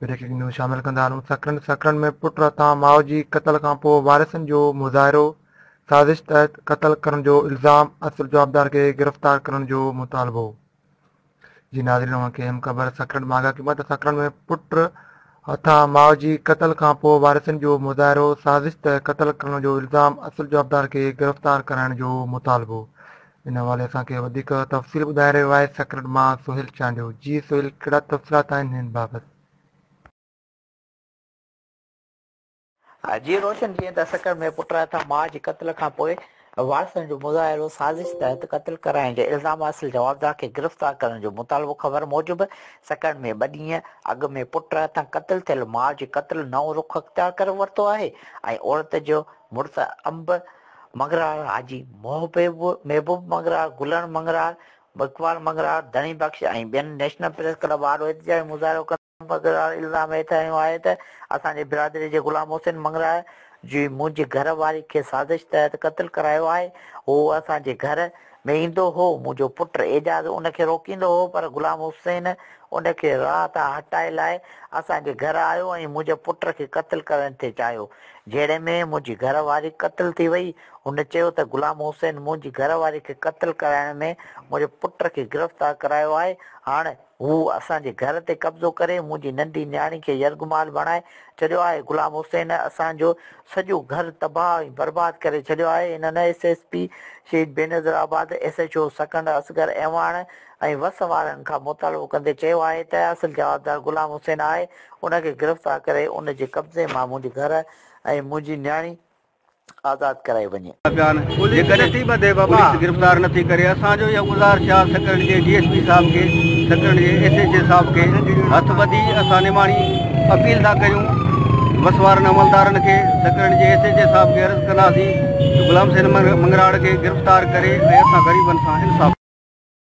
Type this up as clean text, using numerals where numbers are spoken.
Breaking news شامل ڪندا هلون سڪرنڊ سڪرنڊ ۾ پٽ هٿان ماء جي قتل کانپوء وارثن جو مظاهرو سازش تحت قتل ڪرڻ جو الزام اصل جوابدار کي گرفتار ڪرڻ جو مطالبو جي ناظرين اوهان کي اهم خبر سڪرنڊ مان آگاهه ڪيون ٿا ته سڪرنڊ ۾ پٽ هٿان ماء جي قتل کانپوء وارثن جو مظاهرو سازش تحت قتل ڪرڻ جو الزام اصل جوابدار کي گرفتار ڪرائڻ جو مطالبو ان حوالي اسان کي وڌيڪ تفصيل ٻڌائي رهيو آهي سڪرنڊ مان سهيل چانڊيو جي سهيل ڪهڙا تفصيلات آهن هن بابت. جي روشن جيئن ته سکر ۾ پٽ هٿان ماء جي قتل کان پوء وارثن جو مظاهرو سازش تحت قتل ڪرائڻ جي الزام اصل جوابدار کي گرفتار ڪرڻ جو مطالبو خبر موجب سکر ۾ ٻه ڏينهن اڳ ۾ پٽ هٿان قتل ٿيل ماء جي قتل نئون رخ اختيار ڪري ورتو آهي ۽ عورت جو مڙس انب مڱرهار، حاجي محبوب مڱرهار، گلڻ مڱرهار، اقبال مڱرهار، ڌڻي بخش ۽ ٻين نيشنل پريس ڪلب آڏو احتجاجي مظاهرو ڪندي مڱرهار الزام هيٺ هنيو آهي ته اسان جي برادري جي غلام حسين مڱرهار جي منهنجي گهر واري کي سازش تحت قتل ڪرايو آهي، هو اسان جي گهر ۾ ايندو هو، منهنجو پٽ اعجاز ان کي روڪيندو هو پر غلام حسين ان کي راهه تان هٽائي لاء اسان جي گهر آيو ۽ منهنجي پٽ کي قتل ڪرڻ ٿي چاهيو. جهيڙي ۾ منهنجي گهر واري قتل ٿي وئي. هن چيو ته غلام حسين منهنجي گهر واري کي قتل ڪرائڻ ۾ منهنجي پٽ کي گرفتار ڪرايو آهي، هاڻ هو اسان جي گهر تي قبضو ڪري منهنجي ننڍي نياڻي کي يرغمال بڻائي ڇڏيو آهي، غلام حسين اسان جو سڄو گهر تباهه ۽ برباد ڪري ڇڏيو آهي. هنن S S P Shaheed Benazirabad, S H O Sakrand Asghar Awan ۽ وس وارن کان مطالبو ڪندي چيو آهي ته اصل جوابدار غلام حسين آهي، ان کي گرفتار ڪري ان جي قبضي مان منهنجي گهر ۽ منهنجي نياڻي آزاد ڪرائي وڃي. پيا آهن جيڪڏهن پوليس گرفتار نٿي ڪري اسان جو اها گذارش آهي سڪرنڊ جي ڊي ايس پي صاحب کي سڪرنڊ جي ايس ايچ اي صاحب کي هٿ ٻڌي اسان نماڻي اپيل ٿا ڪريون وس وارن عملدارن کي سڪرنڊ جي ايس ايچ اي صاحب کي عرض ڪنداسين ته غلام حسين مڱراڙ کي گرفتار ڪري ۽ اسان غريبن سان انصاف.